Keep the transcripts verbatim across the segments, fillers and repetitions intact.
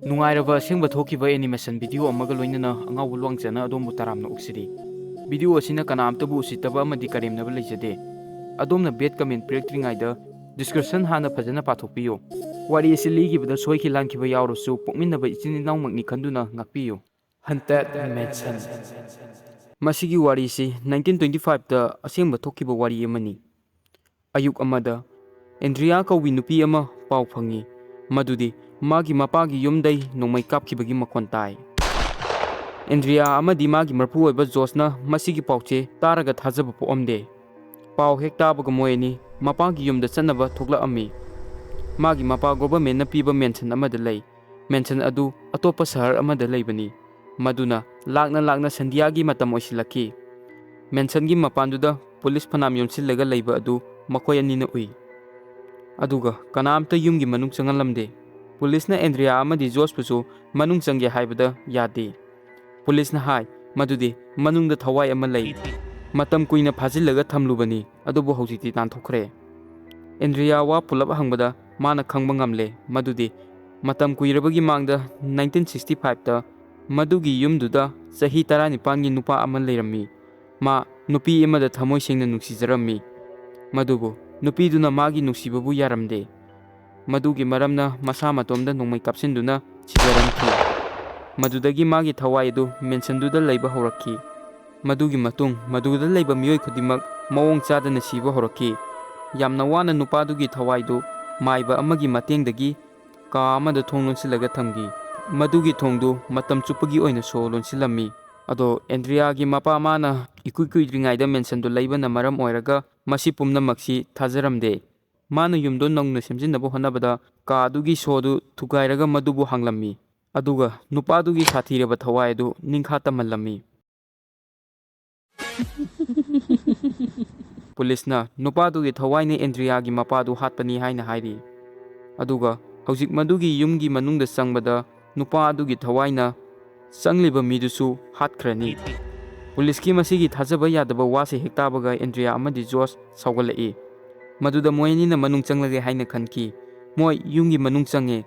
ꯅꯨꯡꯉꯥꯏꯔꯕ ꯑꯁꯦꯡꯕ ꯊꯣꯛꯈꯤꯕ animation video ꯑꯃꯒ ꯂꯣꯏꯅꯅ ꯑꯉꯥꯎꯕ ꯂꯨꯋꯥꯡꯆꯥꯅ ꯑꯗꯣꯝꯕꯨ ꯇꯔꯥꯝꯅ ꯑꯣꯛꯆꯔꯤ꯫ Video ꯑꯁꯤꯅ ꯀꯅꯥꯝꯇꯕꯨ ꯎꯁꯤꯠꯇꯕ ꯑꯃꯗꯤ ꯀꯔꯦꯝꯅꯕ ꯂꯩꯖꯗꯦ꯫ ꯑꯗꯣꯝꯅ bad comment ꯄꯤꯔꯛꯇ꯭ꯔꯤꯉꯩꯗ description ꯍꯥꯟꯅ ꯐꯖꯅ ꯄꯥꯊꯣꯛꯄꯤꯌꯨ꯫ ꯋꯥꯔꯤ ꯑꯁꯤ ꯂꯤꯈꯤꯕꯗ ꯁꯣꯏꯈꯤ ꯂꯥꯟꯈꯤꯕ ꯌꯥꯎꯔꯁꯨ ꯄꯣꯛꯃꯤꯟꯅꯕ ꯏꯆꯤꯟ ꯏꯅꯥꯎꯃꯛꯅꯤ ꯈꯟꯗꯨꯅ ꯉꯥꯛꯄꯤꯌꯨ꯫ Haunted Mansion꯫ ꯃꯁꯤꯒꯤ ꯋꯥꯔꯤꯁꯤ nineteen twenty five ꯇ ꯑꯁꯦꯡꯕ ꯊꯣꯛꯈꯤꯕ ꯋꯥꯔꯤ ꯑꯃꯅꯤ꯫ ꯑꯌꯨꯛ ꯑꯃꯗ ꯑꯦꯟꯗ꯭ꯔꯤꯌꯥ ꯀꯧꯕꯤ ꯅꯨꯄꯤ ꯑꯃ ꯄꯥꯎ ꯐꯪꯉꯤ ꯃꯗꯨꯗꯤ ꯃꯥꯒꯤ ꯃꯄꯥꯒꯤ ꯌꯨꯝꯗꯩ ꯅꯣꯡꯃꯩ ꯀꯥꯞꯈꯤꯕꯒꯤ ꯃꯈꯣꯟ ꯇꯥꯏ꯫ ꯑꯦꯟꯗ꯭ꯔꯤꯌꯥ ꯑꯃꯗꯤ ꯃꯥꯒꯤ ꯃꯄꯨ ꯑꯣꯏꯕ ꯖꯣꯁꯅ ꯃꯁꯤꯒꯤ ꯄꯥꯎꯁꯦ ꯇꯥꯔꯒ ꯊꯥꯖꯕ ꯄꯣꯛꯑꯝꯗꯦ꯫ ꯄꯥꯎ ꯍꯦꯛ ꯇꯥꯕꯒ ꯃꯣꯏ ꯑꯅꯤ ꯃꯄꯥꯒꯤ ꯌꯨꯝꯗ ꯆꯠꯅꯕ ꯊꯣꯛꯂꯛꯑꯝꯃꯤ꯫ ꯃꯥꯒꯤ ꯃꯄꯥ government ꯅ ꯄꯤꯕ mansion ꯑꯃꯗ ꯂꯩ꯫ Mansion ꯑꯗꯨ ꯑꯇꯣꯞꯄ ꯁꯍꯔ ꯑꯃꯗ ꯂꯩꯕꯅꯤ꯫ ꯃꯗꯨꯅ ꯂꯥꯛꯅ ꯂꯥꯛꯅ ꯁꯟꯙ꯭ꯌꯥꯒꯤ ꯃꯇꯝ ꯑꯣꯏꯁꯤꯜꯂꯛꯈꯤ꯫ Mansion ꯒꯤ ꯃꯄꯥꯟꯗꯨꯗ police ꯐꯅꯥꯝ ꯌꯣꯝꯁꯤꯜꯂꯒ ꯂꯩꯕ ꯑꯗꯨ ꯃꯈꯣꯏ ꯑꯅꯤꯅ ꯎꯏ꯫ ꯑꯗꯨꯒ ꯀꯅꯥꯝꯇ ꯌꯨꯝꯒꯤ ꯃꯅꯨꯡ ꯆꯪꯍꯜꯂꯝꯗꯦ꯫ Police ꯅ ꯑꯦꯟꯗ꯭ꯔꯤꯌꯥ ꯑꯃꯗꯤ ꯖꯣꯁꯄꯨꯁꯨ ꯃꯅꯨꯡ ꯆꯪꯒꯦ ꯍꯥꯏꯕꯗ ꯌꯥꯗꯦ꯫ Police ꯅ ꯍꯥꯏ ꯃꯗꯨꯗꯤ ꯃꯅꯨꯡꯗ ꯊꯋꯥꯏ ꯑꯃ ꯂꯩ꯫ ꯃꯇꯝ ꯀꯨꯏꯅ ꯐꯥꯖꯤꯜꯂꯒ ꯊꯝꯂꯨꯕꯅꯤ, ꯑꯗꯨꯕꯨ ꯍꯧꯖꯤꯛꯇꯤ ꯇꯥꯟꯊꯣꯛꯈ꯭ꯔꯦ꯫ ꯑꯦꯟꯗ꯭ꯔꯤꯌꯥ ꯋꯥ ꯄꯨꯂꯞ ꯍꯪꯕꯗ ꯃꯥꯅ ꯈꯪꯕ ꯉꯝꯂꯦ ꯃꯗꯨꯗꯤ ꯃꯇꯝ ꯀꯨꯏꯔꯕꯒꯤ ꯃꯥꯡꯗ nineteen sixty five ꯇ ꯃꯗꯨꯒꯤ ꯌꯨꯝꯗꯨꯗ ꯆꯍꯤ ꯇꯔꯥꯅꯤꯄꯥꯟꯒꯤ ꯅꯨꯄꯥ ꯑꯃ ꯂꯩꯔꯝꯃꯤ꯫ ꯃꯥ ꯅꯨꯄꯤ ꯑꯃꯗ ꯊꯃꯣꯏ ꯁꯦꯡꯅ ꯅꯨꯡꯁꯤꯖꯔꯝꯃꯤ꯫ ꯃꯗꯨꯕꯨ ꯅꯨꯄꯤꯗꯨꯅ ꯃꯥꯒꯤ ꯅꯨꯡꯁꯤꯕꯕꯨ ꯌꯥꯔꯝꯗꯦ꯫ ꯃꯗꯨꯒꯤ ꯃꯔꯝꯅ ꯃꯁꯥ ꯃꯇꯣꯝꯗ ꯅꯣꯡꯃꯩ ꯀꯥꯞꯁꯤꯟꯗꯨꯅ ꯁꯤꯖꯔꯝꯈꯤ꯫ ꯃꯗꯨꯗꯒꯤ ꯃꯥꯒꯤ ꯊꯋꯥꯏ ꯑꯗꯨ mansion ꯗꯨꯗ ꯂꯩꯕ ꯍꯧꯔꯛꯈꯤ꯫ ꯃꯗꯨꯒꯤ ꯃꯇꯨꯡ ꯃꯗꯨꯗ ꯂꯩꯕ ꯃꯤꯑꯣꯏ ꯈꯨꯗꯤꯡꯃꯛ ꯃꯑꯣꯡ ꯆꯥꯗꯅ ꯁꯤꯕ ꯍꯧꯔꯛꯈꯤ꯫ ꯌꯥꯝꯅ ꯋꯥꯅ ꯅꯨꯄꯥꯗꯨꯒꯤ ꯊꯋꯥꯏꯗꯨ ꯃꯥꯏꯕ ꯑꯃꯒꯤ ꯃꯇꯦꯡꯗꯒꯤ ꯀꯥ ꯑꯃꯗ ꯊꯣꯡ ꯂꯣꯟꯁꯤꯜꯂꯒ ꯊꯝꯈꯤ꯫ ꯃꯗꯨꯒꯤ ꯊꯣꯡꯗꯨ ꯃꯇꯝ ꯆꯨꯞꯄꯒꯤ ꯑꯣꯏꯅ ꯁꯣ ꯂꯣꯟꯁꯤꯜꯂꯝꯃꯤ꯫ ꯑꯗꯣ ꯑꯦꯟꯗ꯭ꯔꯤꯌꯥꯒꯤ ꯃꯄꯥ ꯃꯥꯅ ꯏꯀꯨꯏ ꯀꯨꯏꯗ꯭ꯔꯤꯉꯩꯗ mansion ꯗꯨ ꯂꯩꯕꯅ ꯃꯔꯝ ꯑꯣꯏꯔꯒ ꯃꯁꯤ ꯄꯨꯝꯅꯃꯛꯁꯤ ꯊꯥꯖꯔꯝꯗꯦ꯫ ꯃꯥꯅ ꯌꯨꯝꯗꯣ ꯅꯧꯅ ꯁꯦꯝꯖꯤꯟꯅꯕ ꯍꯣꯠꯅꯕꯗ ꯀꯥ ꯑꯗꯨꯒꯤ ꯁꯣꯗꯨ ꯊꯨꯒꯥꯏꯔꯒ ꯃꯗꯨꯕꯨ ꯍꯥꯡꯂꯝꯃꯤ꯫ ꯑꯗꯨꯒ ꯅꯨꯄꯥꯗꯨꯒꯤ ꯁꯥꯊꯤꯔꯕ ꯊꯋꯥꯏ ꯑꯗꯨ ꯅꯤꯡꯈꯥ ꯇꯝꯍꯜꯂꯝꯃꯤ꯫ Police ꯅ ꯅꯨꯄꯥꯗꯨꯒꯤ ꯊꯋꯥꯏꯅ ꯑꯦꯟꯗ꯭ꯔꯤꯌꯥꯒꯤ ꯃꯄꯥꯗꯨ ꯍꯥꯠꯄꯅꯤ ꯍꯥꯏꯅ ꯍꯥꯏꯔꯤ꯫ ꯑꯗꯨꯒ ꯍꯧꯖꯤꯛ ꯃꯗꯨꯒꯤ ꯌꯨꯝꯒꯤ ꯃꯅꯨꯡꯗ ꯆꯪꯕꯗ ꯅꯨꯄꯥ ꯑꯗꯨꯒꯤ ꯊꯋꯥꯏꯅ ꯆꯪꯂꯤꯕ ꯃꯤꯗꯨꯁꯨ ꯍꯥꯠꯈ꯭ꯔꯅꯤ꯫ Police ꯀꯤ ꯃꯁꯤꯒꯤ ꯊꯥꯖꯕ ꯌꯥꯗꯕ ꯋꯥꯁꯦ ꯍꯦꯛ ꯇꯥꯕꯒ ꯑꯦꯟꯗ꯭ꯔꯤꯌꯥ ꯑꯃꯗꯤ ꯖꯣꯁ ꯁꯥꯎꯒꯠꯂꯛꯏ꯫ ꯃꯗꯨꯗ ꯃꯣꯏ ꯑꯅꯤꯅ ꯃꯅꯨꯡ ꯆꯪꯂꯒꯦ ꯍꯥꯏꯅ ꯈꯟꯈꯤ꯫ ꯃꯣꯏ ꯌꯨꯝꯒꯤ ꯃꯅꯨꯡ ꯆꯪꯉꯦ꯫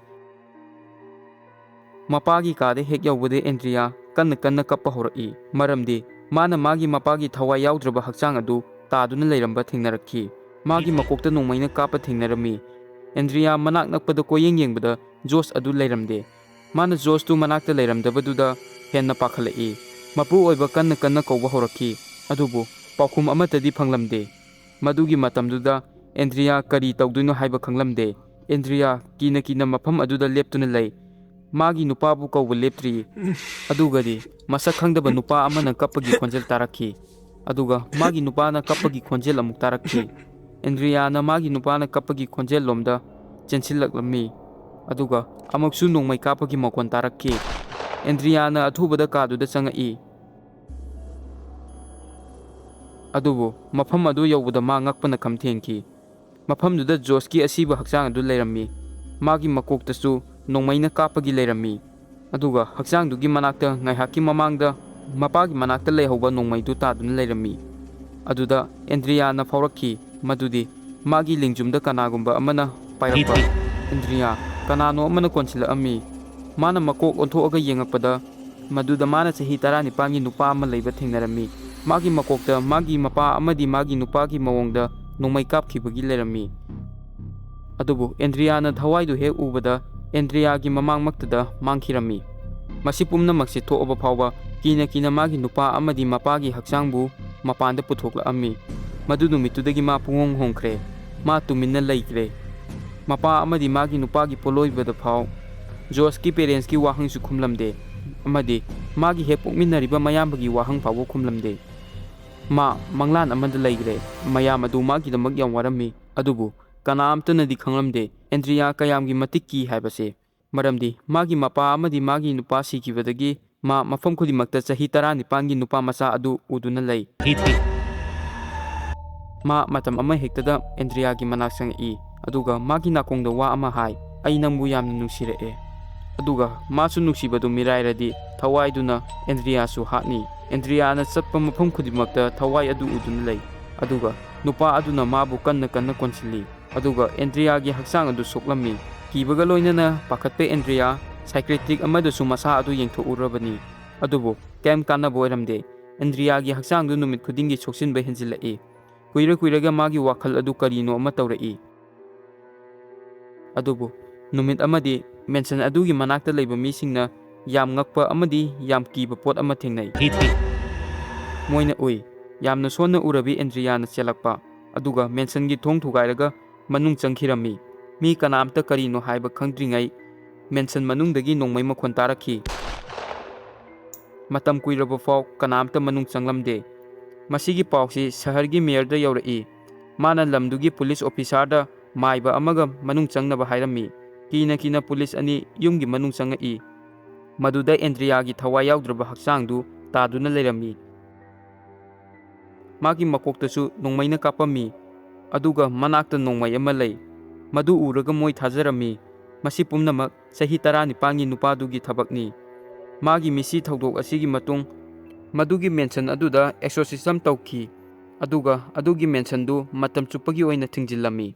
ꯃꯄꯥꯒꯤ ꯀꯥꯗ ꯍꯦꯛ ꯌꯧꯕꯗ ꯑꯦꯟꯗ꯭ꯔꯤꯌꯥ ꯀꯟꯅ ꯀꯟꯅ ꯀꯞꯄ ꯍꯧꯔꯛꯏ, ꯃꯔꯝꯗꯤ ꯃꯥꯅ ꯃꯥꯒꯤ ꯃꯄꯥꯒꯤ ꯊꯋꯥꯏ ꯌꯥꯎꯗ꯭ꯔꯕ ꯍꯛꯆꯥꯡ ꯑꯗꯨ ꯇꯥꯗꯨꯅ ꯂꯩꯔꯝꯕ ꯊꯦꯡꯅꯔꯛꯈꯤ꯫ ꯃꯥꯒꯤ ꯃꯀꯣꯛꯇ ꯅꯣꯡꯃꯩꯅ ꯀꯥꯞꯄ ꯊꯦꯡꯅꯔꯝꯃꯤ꯫ ꯑꯦꯟꯗ꯭ꯔꯤꯌꯥ ꯃꯅꯥꯛ ꯅꯛꯄꯗ ꯀꯣꯏꯌꯦꯡ ꯌꯦꯡꯕꯗ ꯖꯣꯁ ꯑꯗꯨ ꯂꯩꯔꯝꯗꯦ꯫ ꯃꯥꯅ ꯖꯣꯁꯇꯨ ꯃꯅꯥꯛꯇ ꯂꯩꯔꯝꯗꯕꯗꯨꯗ ꯍꯦꯟꯅ ꯄꯥꯈꯠꯂꯛꯏ꯫ ꯃꯄꯨ ꯑꯣꯏꯕ ꯀꯟꯅ ꯀꯟꯅ ꯀꯧꯕ ꯍꯧꯔꯛꯈꯤ, ꯑꯗꯨꯕꯨ ꯄꯥꯎꯈꯨꯝ ꯑꯃꯠꯇꯗꯤ ꯐꯪꯂꯝꯗꯦ꯫ ꯃꯗꯨꯒꯤ ꯃꯇꯝꯗꯨꯗ ꯑꯦꯟꯗ꯭ꯔꯤꯌꯥ ꯀꯔꯤ ꯇꯧꯗꯣꯏꯅꯣ ꯍꯥꯏꯕ ꯈꯪꯂꯝꯗꯦ꯫ ꯑꯦꯟꯗ꯭ꯔꯤꯌꯥ ꯀꯤꯅ ꯀꯤꯅ ꯃꯐꯝ ꯑꯗꯨꯗ ꯂꯦꯞꯇꯨꯅ ꯂꯩ꯫ ꯃꯥꯒꯤ ꯅꯨꯄꯥꯕꯨ ꯀꯧꯕ ꯂꯦꯞꯇ꯭ꯔꯤ꯫ ꯑꯗꯨꯒꯗꯤ ꯃꯁꯛ ꯈꯪꯗꯕ ꯅꯨꯄꯥ ꯑꯃꯅ ꯀꯞꯄꯒꯤ ꯈꯣꯟꯖꯦꯜ ꯇꯥꯔꯛꯈꯤ꯫ ꯑꯗꯨꯒ ꯃꯥꯒꯤ ꯅꯨꯄꯥꯅ ꯀꯞꯄꯒꯤ ꯈꯣꯟꯖꯦꯜ ꯑꯃꯨꯛ ꯇꯥꯔꯛꯈꯤ꯫ ꯑꯦꯟꯗ꯭ꯔꯤꯌꯥꯅ ꯃꯥꯒꯤ ꯅꯨꯄꯥꯅ ꯀꯞꯄꯒꯤ ꯈꯣꯟꯖꯦꯜ ꯂꯣꯝꯗ ꯆꯦꯟꯁꯤꯜꯂꯛꯂꯝꯃꯤ꯫ ꯑꯗꯨꯒ ꯑꯃꯨꯛꯁꯨ ꯅꯣꯡꯃꯩ ꯀꯥꯞꯄꯒꯤ ꯃꯈꯣꯟ ꯇꯥꯔꯛꯈꯤ꯫ ꯑꯦꯟꯗ꯭ꯔꯤꯌꯥꯅ ꯑꯊꯨꯕꯗ ꯀꯥꯗꯨꯗ ꯆꯪꯉꯛꯏ꯫ ꯑꯗꯨꯕꯨ ꯃꯐꯝ ꯑꯗꯨ ꯌꯧꯕꯗ ꯃꯥ ꯉꯛꯄꯅ ꯈꯝ ꯊꯦꯡꯈꯤ꯫ ꯃꯐꯝꯗꯨꯗ ꯖꯣꯁꯀꯤ ꯑꯁꯤꯕ ꯍꯛꯆꯥꯡ ꯑꯗꯨ ꯂꯩꯔꯝꯃꯤ꯫ ꯃꯥꯒꯤ ꯃꯀꯣꯛꯇꯁꯨ ꯅꯣꯡꯃꯩꯅ ꯀꯥꯞꯄꯒꯤ ꯂꯩꯔꯝꯃꯤ꯫ ꯑꯗꯨꯒ ꯍꯛꯆꯥꯡꯗꯨꯒꯤ ꯃꯅꯥꯛꯇ ꯉꯥꯏꯍꯥꯛꯀꯤ ꯃꯃꯥꯡꯗ ꯃꯄꯥꯒꯤ ꯃꯅꯥꯛꯇ ꯂꯩꯍꯧꯕ ꯅꯣꯡꯃꯩꯗꯨ ꯇꯥꯗꯨꯅ ꯂꯩꯔꯝꯃꯤ꯫ ꯑꯗꯨꯗ ꯑꯦꯟꯗ꯭ꯔꯤꯌꯥꯅ ꯐꯥꯎꯔꯛꯈꯤ ꯃꯗꯨꯗꯤ ꯃꯥꯒꯤ ꯂꯦꯡꯖꯨꯝꯗ ꯀꯅꯥꯒꯨꯝꯕ ꯑꯃꯅ ꯄꯥꯏꯔꯛꯄ꯫ ꯑꯦꯟꯗ꯭ꯔꯤꯌꯥ, ꯀꯅꯥꯅꯣ ꯑꯃꯅ ꯀꯣꯟꯁꯤꯜꯂꯛꯑꯝꯃꯤ꯫ ꯃꯥꯅ ꯃꯀꯣꯛ ꯑꯣꯟꯊꯣꯛꯑꯒ ꯌꯦꯡꯉꯛꯄꯗ ꯃꯗꯨꯗ ꯃꯥꯅ ꯆꯍꯤ ꯇꯔꯥꯅꯤꯄꯥꯟꯒꯤ ꯅꯨꯄꯥ ꯑꯃ ꯂꯩꯕ ꯊꯦꯡꯅꯔꯝꯃꯤ꯫ ꯃꯥꯒꯤ ꯃꯀꯣꯛꯇ ꯃꯥꯒꯤ ꯃꯄꯥ ꯑꯃꯗꯤ ꯃꯥꯒꯤ ꯅꯨꯄꯥꯒꯤ ꯃꯑꯣꯡꯗ ꯅꯣꯡꯃꯩ ꯀꯥꯞꯈꯤꯕꯒꯤ ꯂꯩꯔꯝꯃꯤ꯫ ꯑꯗꯨꯕꯨ ꯑꯦꯟꯗ꯭ꯔꯤꯌꯥꯅ ꯊꯋꯥꯏꯗꯨ ꯍꯦꯛ ꯎꯕꯗ ꯑꯦꯟꯗ꯭ꯔꯤꯌꯥꯒꯤ ꯃꯃꯥꯡꯃꯛꯇꯗ ꯃꯥꯡꯈꯤꯔꯝꯃꯤ꯫ ꯃꯁꯤ ꯄꯨꯝꯅꯃꯛꯁꯦ ꯊꯣꯛꯑꯕ ꯐꯥꯎꯕ ꯀꯤꯅ ꯀꯤꯅ ꯃꯥꯒꯤ ꯅꯨꯄꯥ ꯑꯃꯗꯤ ꯃꯄꯥꯒꯤ ꯍꯛꯆꯥꯡꯕꯨ ꯃꯄꯥꯟꯗ ꯄꯨꯊꯣꯛꯂꯛꯑꯝꯃꯤ꯫ ꯃꯗꯨ ꯅꯨꯃꯤꯠꯇꯨꯗꯒꯤ ꯃꯥ ꯄꯨꯡꯍꯣꯡ ꯍꯣꯡꯈ꯭ꯔꯦ꯫ ꯃꯥ ꯇꯨꯃꯤꯟꯅ ꯂꯩꯈ꯭ꯔꯦ꯫ ꯃꯄꯥ ꯑꯃꯗꯤ ꯃꯥꯒꯤ ꯅꯨꯄꯥꯒꯤ ꯄꯣꯠꯂꯣꯏꯕꯗ ꯐꯥꯎ ꯖꯣꯁꯀꯤ ꯄꯦꯔꯦꯟꯁꯀꯤ ꯋꯥꯍꯪꯁꯨ ꯈꯨꯝꯂꯝꯗꯦ, ꯑꯃꯗꯤ ꯃꯥꯒꯤ ꯍꯦꯛ ꯄꯣꯛꯃꯤꯟꯅꯔꯤꯕ ꯃꯌꯥꯝꯕꯒꯤ ꯋꯥꯍꯪ ꯐꯥꯎꯕ ꯈꯨꯝꯂꯝꯗꯦ꯫ ꯃꯥ ꯃꯪꯂꯥꯟ ꯑꯃꯗ ꯂꯩꯈ꯭ꯔꯦ꯫ ꯃꯌꯥꯝ ꯑꯗꯨ ꯃꯥꯒꯤꯗꯃꯛ ꯌꯥꯝ ꯋꯥꯔꯝꯃꯤ, ꯑꯗꯨꯕꯨ ꯀꯅꯥꯝꯇꯅꯗꯤ ꯈꯪꯂꯝꯗꯦ ꯑꯦꯟꯗ꯭ꯔꯤꯌꯥ ꯀꯌꯥꯝꯒꯤ ꯃꯇꯤꯛ ꯀꯤ ꯍꯥꯏꯕꯁꯦ꯫ ꯃꯔꯝꯗꯤ ꯃꯥꯒꯤ ꯃꯄꯥ ꯑꯃꯗꯤ ꯃꯥꯒꯤ ꯅꯨꯄꯥ ꯁꯤꯈꯤꯕꯗꯒꯤ ꯃꯥ ꯃꯐꯝ ꯈꯨꯗꯤꯡꯃꯛꯇ ꯆꯍꯤ ꯇꯔꯥꯅꯤꯄꯥꯟꯒꯤ ꯅꯨꯄꯥ ꯃꯆꯥ ꯑꯗꯨ ꯎꯗꯨꯅ ꯂꯩ꯫ ꯃꯥ ꯃꯇꯝ ꯑꯃ ꯍꯦꯛꯇꯗ ꯑꯦꯟꯗ꯭ꯔꯤꯌꯥꯒꯤ ꯃꯅꯥꯛ ꯆꯪꯉꯛꯏ, ꯑꯗꯨꯒ ꯃꯥꯒꯤ ꯅꯥꯀꯣꯡꯗ ꯋꯥ ꯑꯃ ꯍꯥꯏ, "ꯑꯩ ꯅꯪꯕꯨ ꯌꯥꯝꯅ ꯅꯨꯡꯁꯤꯔꯛꯑꯦ"꯫ ꯑꯗꯨꯒ ꯃꯥꯁꯨ ꯅꯨꯡꯁꯤꯕꯗꯨ ꯃꯤꯔꯥꯏꯔꯗꯤ ꯊꯋꯥꯏꯗꯨꯅ ꯑꯦꯟꯗ꯭ꯔꯤꯌꯥꯁꯨ ꯍꯥꯠꯅꯤ꯫ ꯑꯦꯟꯗ꯭ꯔꯤꯌꯥꯅ ꯆꯠꯄ ꯃꯐꯝ ꯈꯨꯗꯤꯡꯃꯛꯇ ꯊꯋꯥꯏ ꯑꯗꯨ ꯎꯗꯨꯅ ꯂꯩ, ꯑꯗꯨꯒ ꯅꯨꯄꯥ ꯑꯗꯨꯅ ꯃꯥꯕꯨ ꯀꯟꯅ ꯀꯟꯅ ꯀꯣꯟꯁꯤꯜꯂꯤ꯫ ꯑꯗꯨꯒ ꯑꯦꯟꯗ꯭ꯔꯤꯌꯥꯒꯤ ꯍꯛꯆꯥꯡ ꯑꯗꯨ ꯁꯣꯛꯂꯝꯃꯤ꯫ ꯀꯤꯕꯒ ꯂꯣꯏꯅꯅ ꯄꯥꯈꯠꯄ ꯑꯦꯟꯗ꯭ꯔꯤꯌꯥ Psychiatrist ꯑꯃꯗꯁꯨ ꯃꯁꯥ ꯑꯗꯨ ꯌꯦꯡꯊꯣꯛꯎꯔꯕꯅꯤ, ꯑꯗꯨꯕꯨ ꯀꯔꯤꯝ ꯀꯥꯟꯅꯕ ꯑꯣꯏꯔꯝꯗꯦ꯫ ꯑꯦꯟꯗ꯭ꯔꯤꯌꯥꯒꯤ ꯍꯛꯆꯥꯡꯗꯨ ꯅꯨꯃꯤꯠ ꯈꯨꯗꯤꯡꯒꯤ ꯁꯣꯛꯆꯤꯟꯕ ꯍꯦꯟꯖꯤꯜꯂꯛꯏ꯫ ꯀꯨꯏꯔ ꯀꯨꯏꯔꯒ ꯃꯥꯒꯤ ꯋꯥꯈꯜ ꯑꯗꯨ ꯀꯔꯤꯅꯣ ꯑꯃ ꯇꯧꯔꯛꯏ꯫ ꯑꯗꯨꯕꯨ ꯅꯨꯃꯤꯠ ꯑꯃꯗꯤ ꯃꯦꯟꯁꯟ ꯑꯗꯨꯒꯤ ꯃꯅꯥꯛꯇ ꯂꯩꯕ ꯃꯤꯁꯤꯡꯅ ꯌꯥꯝ ꯉꯛꯄ ꯑꯃꯗꯤ ꯌꯥꯝ ꯀꯤꯕ ꯄꯣꯠ ꯑꯃ ꯊꯦꯡꯅꯩ꯫ ꯃꯣꯏꯅ ꯎꯏ, ꯌꯥꯝꯅ ꯁꯣꯟꯅ ꯎꯔꯕꯤ ꯑꯦꯟꯗ꯭ꯔꯤꯌꯥꯅ ꯆꯦꯜꯂꯛꯄ, ꯑꯗꯨꯒ ꯃꯦꯟꯁꯟꯒꯤ ꯊꯣꯡ ꯊꯨꯒꯥꯏꯔꯒ ꯃꯅꯨꯡ ꯆꯪꯈꯤꯔꯝꯃꯤ꯫ ꯃꯤ ꯀꯅꯥꯝꯇ ꯀꯔꯤꯅꯣ ꯍꯥꯏꯕ ꯈꯪꯗ꯭ꯔꯤꯉꯩ ꯃꯦꯟꯁꯟ ꯃꯅꯨꯡꯗꯒꯤ ꯅꯣꯡꯃꯩ ꯃꯈꯣꯟ ꯇꯥꯔꯛꯈꯤ꯫ ꯃꯇꯝ ꯀꯨꯏꯔꯕ ꯐꯥꯎ ꯀꯅꯥꯝꯇ ꯃꯅꯨꯡ ꯆꯪꯂꯝꯗꯦ꯫ ꯃꯁꯤꯒꯤ ꯄꯥꯎꯁꯤ ꯁꯍꯔꯒꯤ ꯃꯦꯌꯔꯗ ꯌꯧꯔꯛꯏ꯫ ꯃꯥꯅ ꯂꯝꯗꯨꯒꯤ ꯄꯨꯂꯤꯁ ꯑꯣꯐꯤꯁꯥꯔꯗ ꯃꯥꯏꯕ ꯑꯃꯒ ꯃꯅꯨꯡ ꯆꯪꯅꯕ ꯍꯥꯏꯔꯝꯃꯤ꯫ ꯀꯤꯅ ꯀꯤꯅ ꯄꯨꯂꯤꯁ ꯑꯅꯤ ꯌꯨꯝꯒꯤ ꯃꯅꯨꯡ ꯆꯪꯉꯛꯏ꯫ ꯃꯗꯨꯗ ꯑꯦꯟꯗ꯭ꯔꯤꯌꯥꯒꯤ ꯊꯋꯥꯏ ꯌꯥꯎꯗ꯭ꯔꯕ ꯍꯛꯆꯥꯡꯗꯨ ꯇꯥꯗꯨꯅ ꯂꯩꯔꯝꯃꯤ꯫ ꯃꯥꯒꯤ ꯃꯀꯣꯛꯇꯁꯨ ꯅꯣꯡꯃꯩꯅ ꯀꯥꯞꯄꯝꯃꯤ, ꯑꯗꯨꯒ ꯃꯅꯥꯛꯇ ꯅꯣꯡꯃꯩ ꯑꯃ ꯂꯩ꯫ ꯃꯗꯨ ꯎꯔꯒ ꯃꯣꯏ ꯊꯥꯖꯔꯝꯃꯤ꯫ ꯃꯁꯤ ꯄꯨꯝꯅꯃꯛ ꯆꯍꯤ ꯇꯔꯥꯅꯤꯄꯥꯟꯒꯤ ꯅꯨꯄꯥꯗꯨꯒꯤ ꯊꯕꯛꯅꯤ꯫ ꯃꯥꯒꯤ ꯃꯤꯁꯤ ꯊꯧꯗꯣꯛ ꯑꯁꯤꯒꯤ ꯃꯇꯨꯡ ꯃꯗꯨꯒꯤ ꯃꯦꯟꯁꯟ ꯑꯗꯨꯗ ꯑꯦꯛꯁꯣꯔꯁꯤꯖꯝ ꯇꯧꯈꯤ, ꯑꯗꯨꯒ ꯑꯗꯨꯒꯤ ꯃꯦꯟꯁꯟꯗꯨ ꯃꯇꯝ ꯆꯨꯞꯄꯒꯤ ꯑꯣꯏꯅ ꯊꯤꯡꯖꯤꯜꯂꯝꯃꯤ꯫